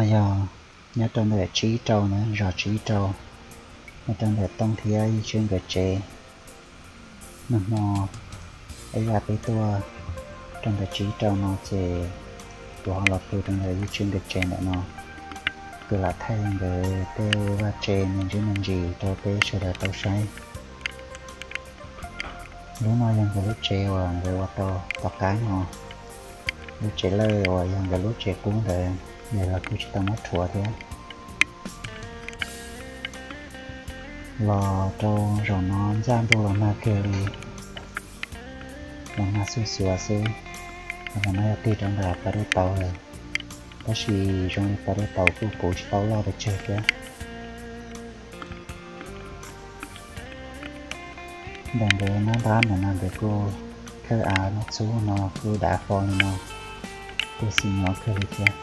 Yog nyob rau ntawm Tsib Rau na, zos Tsib Rau, nyob rau ntawm Tooj thiab Yij Tswb nkawd tsev. Nag hmo ib yam peb tuaj rau ntawm Tsib Rau no ces kuv ho los pw rau ntawm Yij Tswb nkawd tsev ntawm no, kuv lam thaij nkawd tej vaj tse me ntsis me ntsis rau peb sawv daws tau saib. Lub no yog nkawd lub tsev uas nkawd ua tau tom qab no, lub tsev lawj uas yog nkawd lub tsev qub ntawd, nkawd los kuj tsis tau muab rhuav thiab. Los rau zaum no ntsaj ntuj los nag kawg li, los nag xuj xuav xwb. Zaum no yog tig rau ntawm pas dej tauv lawm, tab sis zoo li pas dej tauv kuj puv tsis tau loj pes tsawg thiab. Ntawm nkawd nab ntab ntawm no nkawd kuj khawb av muab txhub no kuj dav fo li no, kuj xis nyob kawg li thiab.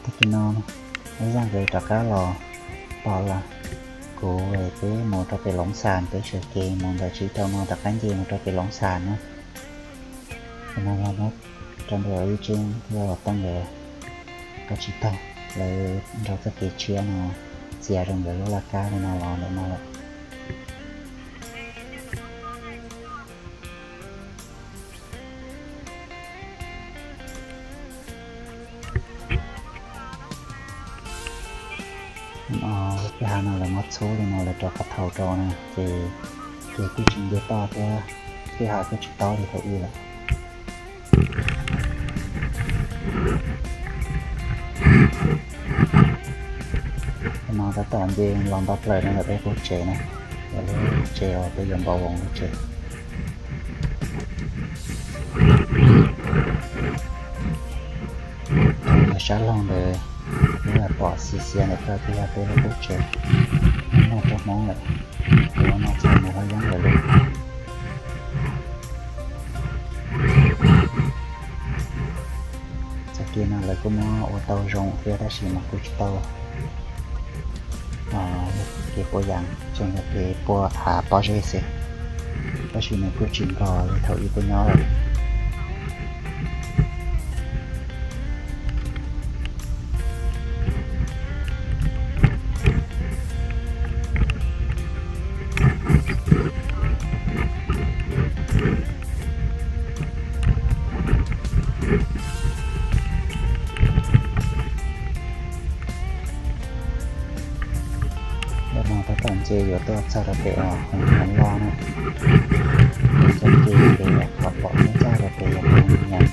Tag kis no lub zaj nkawd rov qab los pom lawm. Kuv peb mus rau pem Loov Xas, peb sawv kev mus ntawm Tsib Rau no rov qab nce mus rau pem Loov Xas na. Ces no yog rau ntawm Yij Tswb thiab Tooj nkawd, koj tsis taug, lawv nrog txoj kev tshiab no txiav rau nkawd lub laj kab li no los ntawm no lawm. Lub kwj ha no lawv muab txhub li no lawv rau qhov thaum rau na, ces ces kuj tsis nce toj thiab, kwj ha kuj tsis tob li thaum ub lawm. Qhov no tab tom nce los nto plaws rau ntawm peb qub tsev na, lub tsev uas peb yuav npau voos lub tsev. Ntawm sab laug ntawd, lub pom xiv xiav ntawm koj twb yog peb lub qub tsev, noj rau Hmoob lawm, ua no txog mus hauv yeeb lawm lauj. Txoj kev no lawv kuj muab ua tau zoo thiab tab sis mas kuj tsis tau kev puas yam, tsuas yog kev puas av pob zeb xwb, tab sis nws kuj tsis nkog li thaum ub kuj nyob lawm. Lawv no tab tom nce yuav tuaj txog rau pem os, Hoo Nyoos Loj na. Txoj kev pem qhov pom nyob txog rau pem yog Hoo Nyoos.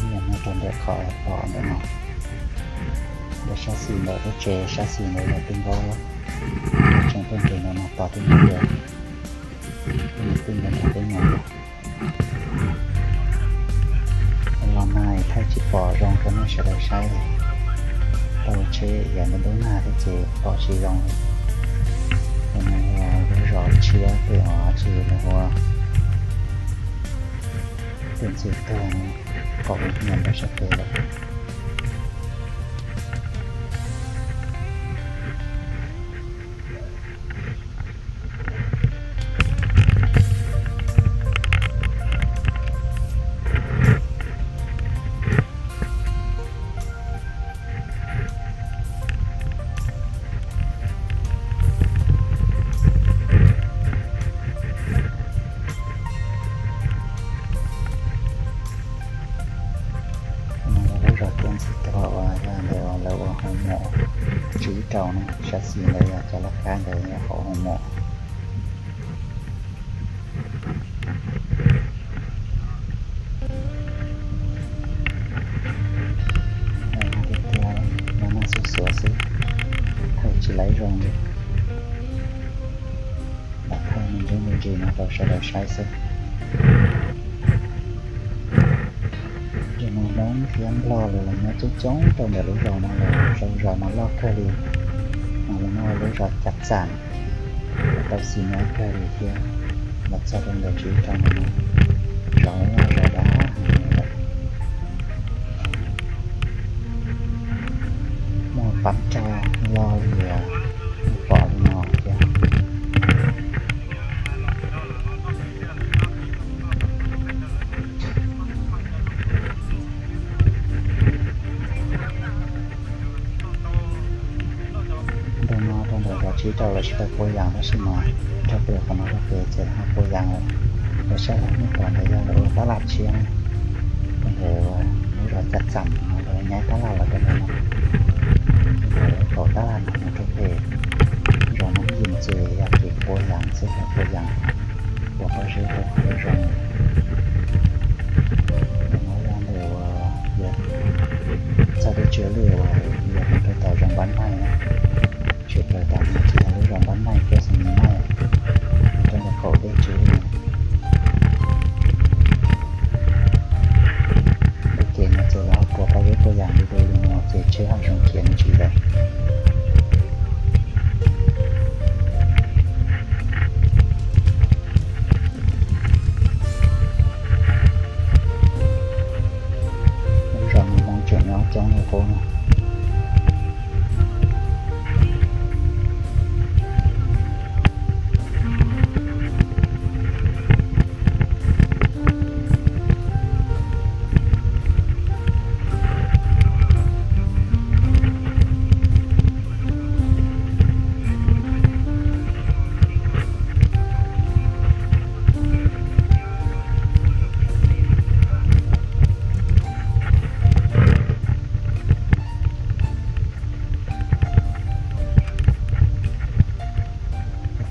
Nyob rau ntawm qhov pom ntawm no, ntawm sab xis ntawm lub tsev, sab xis ntawd yog Tij Nkaub, tseem tuaj nres ntawm no tos Tij Nkaub, Tij Nkaub nrog peb mus. Los nag thaij tsis pom zoo rau nej sawv daws saib li, tau tsheb yav ntawd ntub nag thiab ces pom tsis zoo li. Ntawm no yog lub zos tshiab pem os, tsis los ua Tiaj Ntxwg Tuag, qaum nyiam ntawm sab pem lawm. No yog lub zos Tiaj Ntxwg Tuag uas yog ntawm lawv ua Hoo Mom Tsib Rau na, sab xis ntawd yog cov laj kab ntawd yog hauv Hoo Mom. Tiag tiag, nag xuj xuav xwb, thaij tsis laib zoo li. Lam thaij me ntsis me ntsis no rau sawv daws saib xwb. Ces no Hmoob thiab Nplog los lawv nyob coob coob rau ntawm lub zos no lawm, zos no loj kawg li. No lawv muaj lub zos Cav Txam, tau xis nyob kawg li thiab. Los txog rau ntawm tsev rau no, zov loj zov dav heev li lawm. Muaj pab raj loj li, pom li no thiab. Ntu no rau ntawm zos tsib rau lawv tsis tau pua yas tab sis mas dhau pem qhov no rau pem ces lawv ho pua yas lawm. Lawv saib lawv hnub pom ntawd yog lawv ua tab laj tshiab na, rau ntawm lub zos Caj Txam no lawv nyaib tab laj los rau ntawm no, rau ntawm lub kaum tab laj no mus rau pem zos Nab Yim ces yog kev pua yas xwb, yog pua yas, pua pob zeb rau hauv lub zos. Ntawm no yog ntawm uas yog txoj dej tsw lwj uas yog mus rau tom zos Npab Naij na. Tshwm plaws tom no ces yog lub zos Npab Naij thiab Xeev Naij, rau ntawm kaum dej tsw lwj. Lub kev no ces lawv ho pua pob zeb pua yas du du li no ces tsheb ho zoo khiav me ntsis lawm. Lub zos no Hmoob tseem nyob coob li qub no.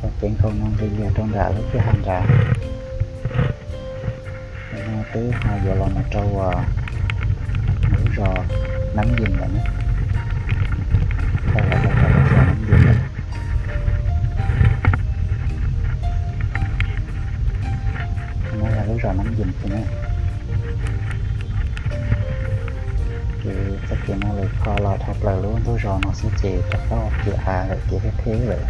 Cov kev nkaum no nqis lias rau nram lub kwj ha nrad. Ntawm no twb ho yuav los mus rau lub zos Nab Yim lawm na. Tau los rau tom lub zos Nab Yim lawm. No yog lub zos Nab Yim thiab na. Ces txoj kev no lawv kho los dhau plaws lub ntuj zos no xwb ces rov qab ua kev av lawm, kev pheb pheb lawm.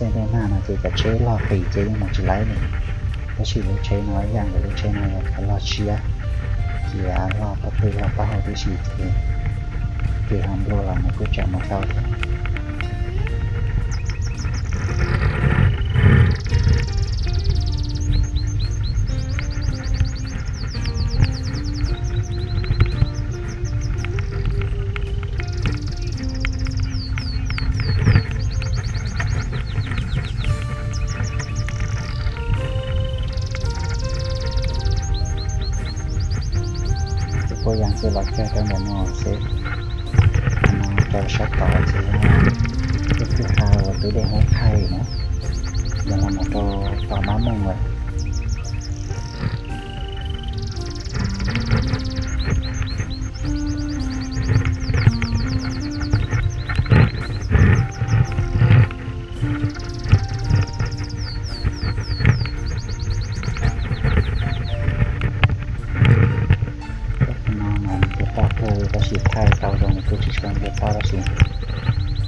Txij ntuj nag no ces cov tsheb log qis ces yeej mus tsis laib li. Tab sis lub tsheb no ib yam nkaus, lub tsheb no yog cov log siab, ces log pob tw log taub hau tib si ces kev ho nplua los nws kuj tseem mus tau thiab. Ces pua yas ces los kiag rau ntawm no xwb. Qhov no rau sab tod ces yog lub kwj ha uas Tub Dej Hmoob Thaij na, yog los mus rau tom Mab Mooj lawm. Tab sis no mas nce toj kawg li, tab sis thaij tau zoo li kuj tsis tshua nce toj tab sis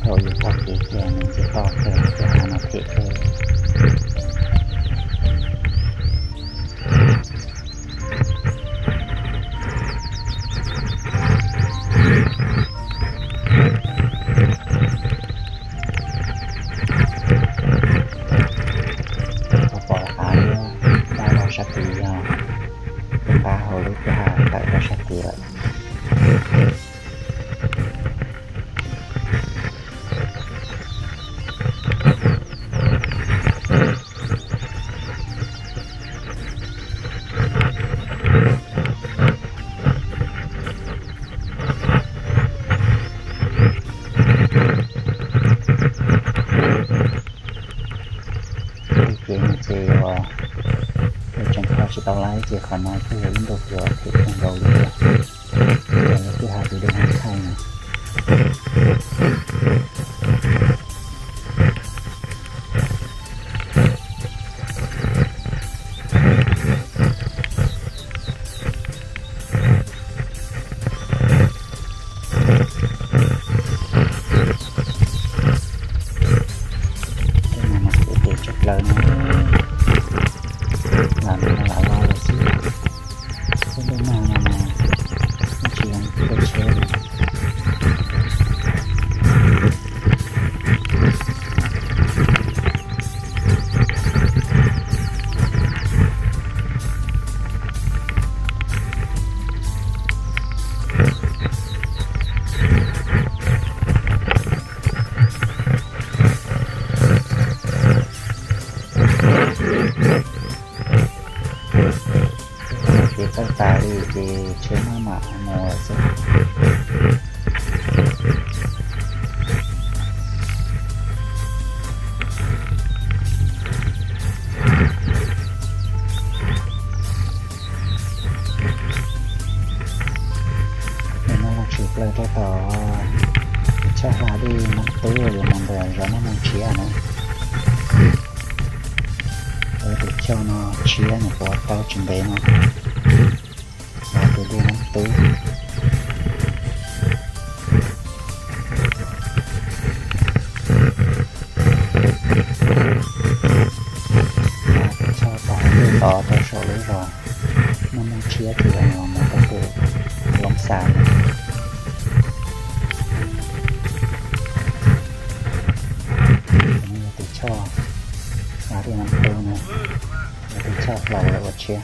thaum yus taug kev kiag nws nce toj kawg, kwj ha no phem kawg. Tau pom av lub pab rau sab tid yog lub pab hauv lub kwj ha tawm rau sab tid lawm. Kev no ces uas yus tseem kho tsis tau laib ces qhov no kuj yog ib ntu kev uas phem kawg nkaus li thiab. Yog lub kwj ha Tub Dej Hmoob Thaij no. Tej no mas kuj phem tshaj plaws na. Txawj tas li ces tsheb maj mam mus lawm xwb. Nws muaj lub tsheb plaws rau tom tus choj hla dej Nab Tub yuav mus ntawm zos Nab Moos tshiab na. Tus choj no tshiab nws puav tau tsis ntev no. Tus dej Nab Tub. Tus choj tod dej tod rau saum lub zos Nab Moos tshiab ces mus rau pem Loob Xas. Tus choj hla dej Nab Tub no, yog tus choj hlau lawm ua tshiab.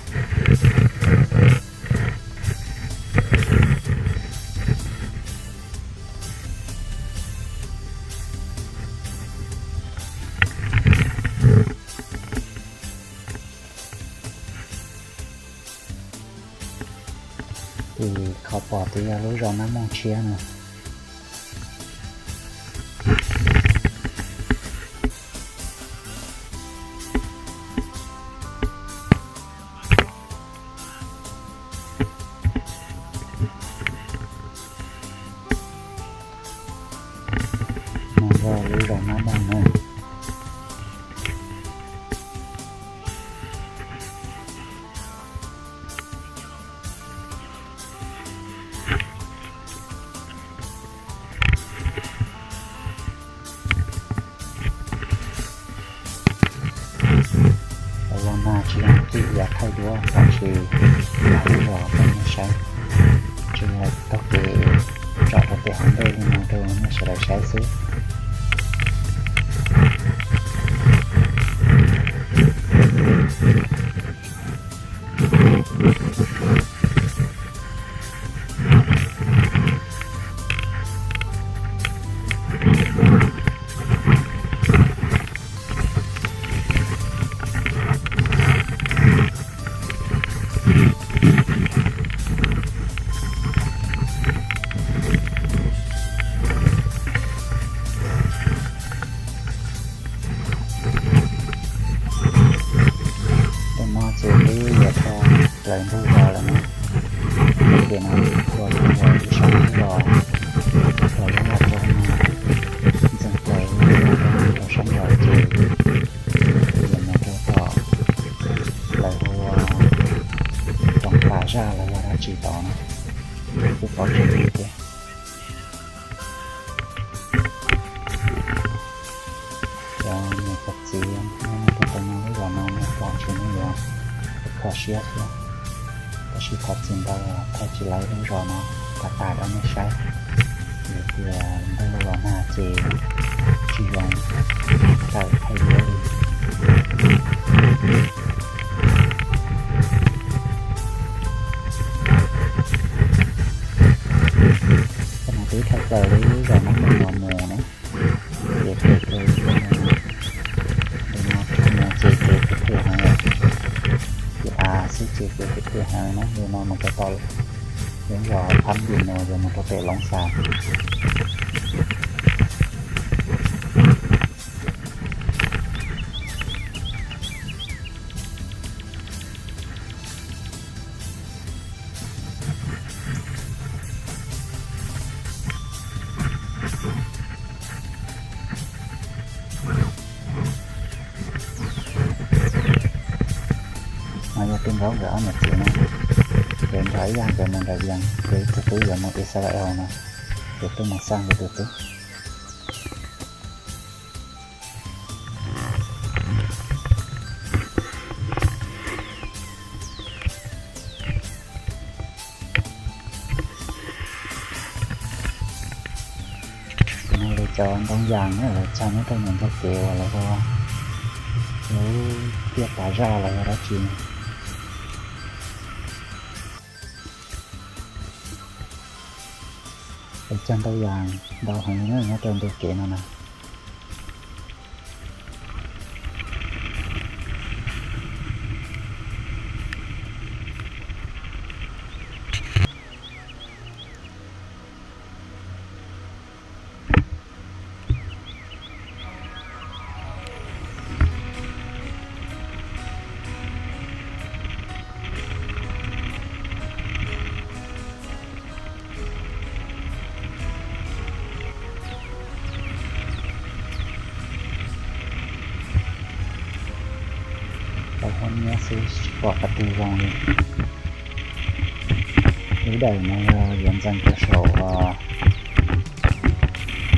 Ces qhov pom twb yog lub zos Nab Moos tshiab no. Mus rau lub zos Nab Moos na. Los nag tsis zoo twm yav thaij duab tab sis lam los rau nej saib, tsis yog taug kev tsom rau pem hauv ntej li no rau nej sawv daws saib xwb. Tam no ces twb yuav dhau plaws ntug zos lawm na. Ces no tuaj txog ib sab zos, los lub nag rau no, ntxeev plaws rau sab nraud ces yuav mus rau tom lawv hu ua Roov Pas Zaj los yog dab tsi tod no, kuj paub tsis li thiab. Cov niam cov txiv nej tuaj tau nyob lub zos no nej pom ces nej yuav kho siab thiab. Tab sis thov txim ntau thaij tsis tau lub zos no tas tas rau nej saib, vim tias ntuj los nag ces tsis zoo tawm thaij duab li. Tam no twb dhau plaws lub zos Nab Moos no mus na, ces pem rau li no mus ces kev phem phem heev, ces av xwb ces kev phem phem heev na, li no mus rau tom lub zos Phab Npis no, yog mus rau pem Loob Xas. No yog tus nkauj nkawd ob niam txiv no, nkawd nrog ib yam nkawd mus nram Vias, nkawd ib tug tub yuav mus Israel no, ces tuaj mus xa nkawd tus tub. Ces no lawv cov ntoo yas na, lawv txog nyob rau ntawm ntug kev uas lawv hu ua lub tiaj Pas Zaj los yog dab tsi. Lawv cog ntoo yas ntau heev na nyob rau ntug kev no na. Xwb tsis pom qhov twg zoo li. Lub dawm no yog yuav ntxeev rau saum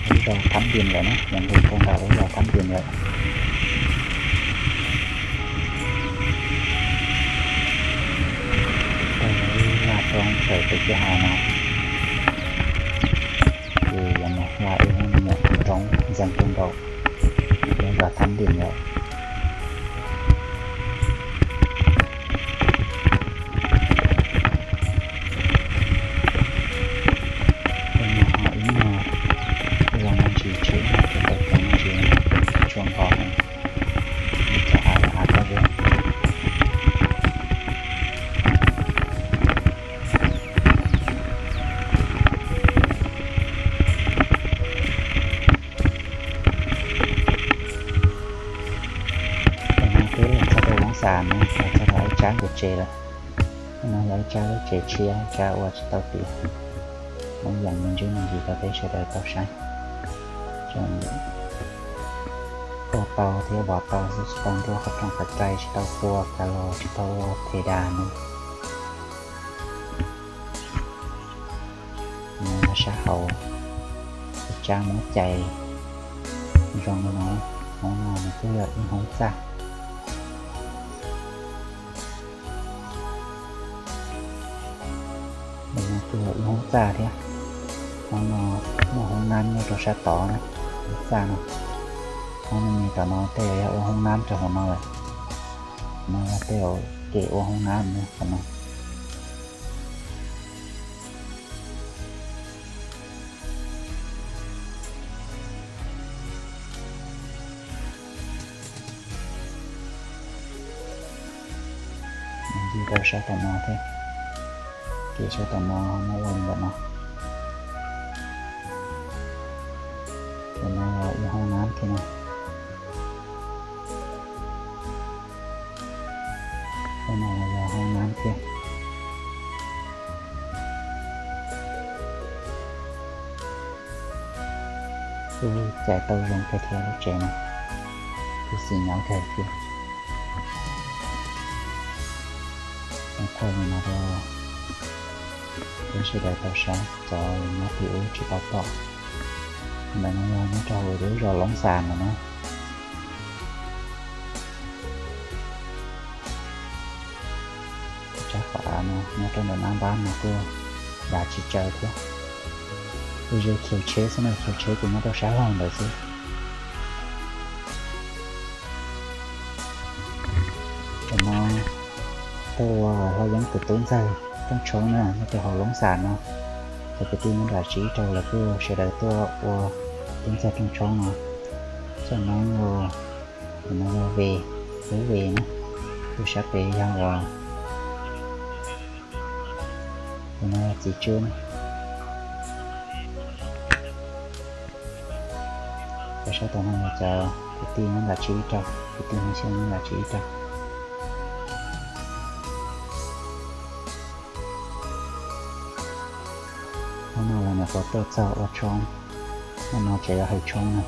lub zos Thab Npis lawm na, yuav ntxeev rau nram lub zos Thab Npis lawm. Tau ib laj roob tawm pem kwj ha no, ces yuav mus hla ib lub me nyuam roob ntxeev rau nraum lub zos Thab Npis lawm. Tej no ho ib nyuag zoo me ntsis, tshuav ib nyuag tau tau me ntsis, tshuav nqos heev, cov av los av koj zeb. Tam no twb los txog rau Loob Xas no, los txog rau Aib Tsab nkawd tsev lawm. Tam no yog Aib Tsab lub tsev tshiab, Aib Tsab ua tsis tau tid. Muab yees me ntsis me ntsis rau peb sawv daws tau saib. Tseem ua tau thiab vov tau xwb, tsis tau nruab qhov rooj qhov cai, tsis tau tua kas los tsis tau ua phe das no. Sab hauv, Aib Tsab muab cais zoo li no. Hoob no nws kuj yog ib hoob txaj. Nws kuj yog ib hoob txaj thiab. Hoob no muaj hoob nab nyob rau sab tod na, hoob txaj no. Hoob no me tom no tej zaum yog ua hoob nab rau hauv no lawm. No yog tej zaum kem ua hoob nab no, qhov no. Ncig rau sab tom no thiab, ces sab tom no muab ua li ntawm no. Ntawm no yog ib hoob nab thiab no. Hoob no yog hoob nab thiab. Kuj cais tau zoo kawg thiab lub tsev no, kuj xis nyob kawg thiab. Muab thaij li no rau peb sawv daws tau saib, cov nyob tim ub tsis tau pom. Ntawm no yog nyob rau hauv lub zos Loob Xas no na. Tsab qhov av no nyob rau ntawm nab npab no kuj dav tsis tsawg thiab. Kuj ze khiv tsheb xwb na, khiv tsheb ces nyob rau sab laug ntawd xwb. Tam no tuaj ua hlau yeeb tus tub ntxawg rooj tshoob na, nyob rau hauv Loob Xas no. Cov kwv tij nyob nram Tsib Raug lawv kuj sawv daws tuaj ua tub ntxawg rooj tshoob no. Cov no, tus no yog Ves, tub Ves na. Tus sab pem yog uas, tus no yog txiv Tswb na. Cov sab tom no yog cov kwv tij nyob nram Tsib Raug, kwv tij Hmoob Xyooj nyob nram Tsib Raug. Hnub no los nyuam qhuav tuaj txog ua tshoob, hnub no tseem yuav hawm tshoob na.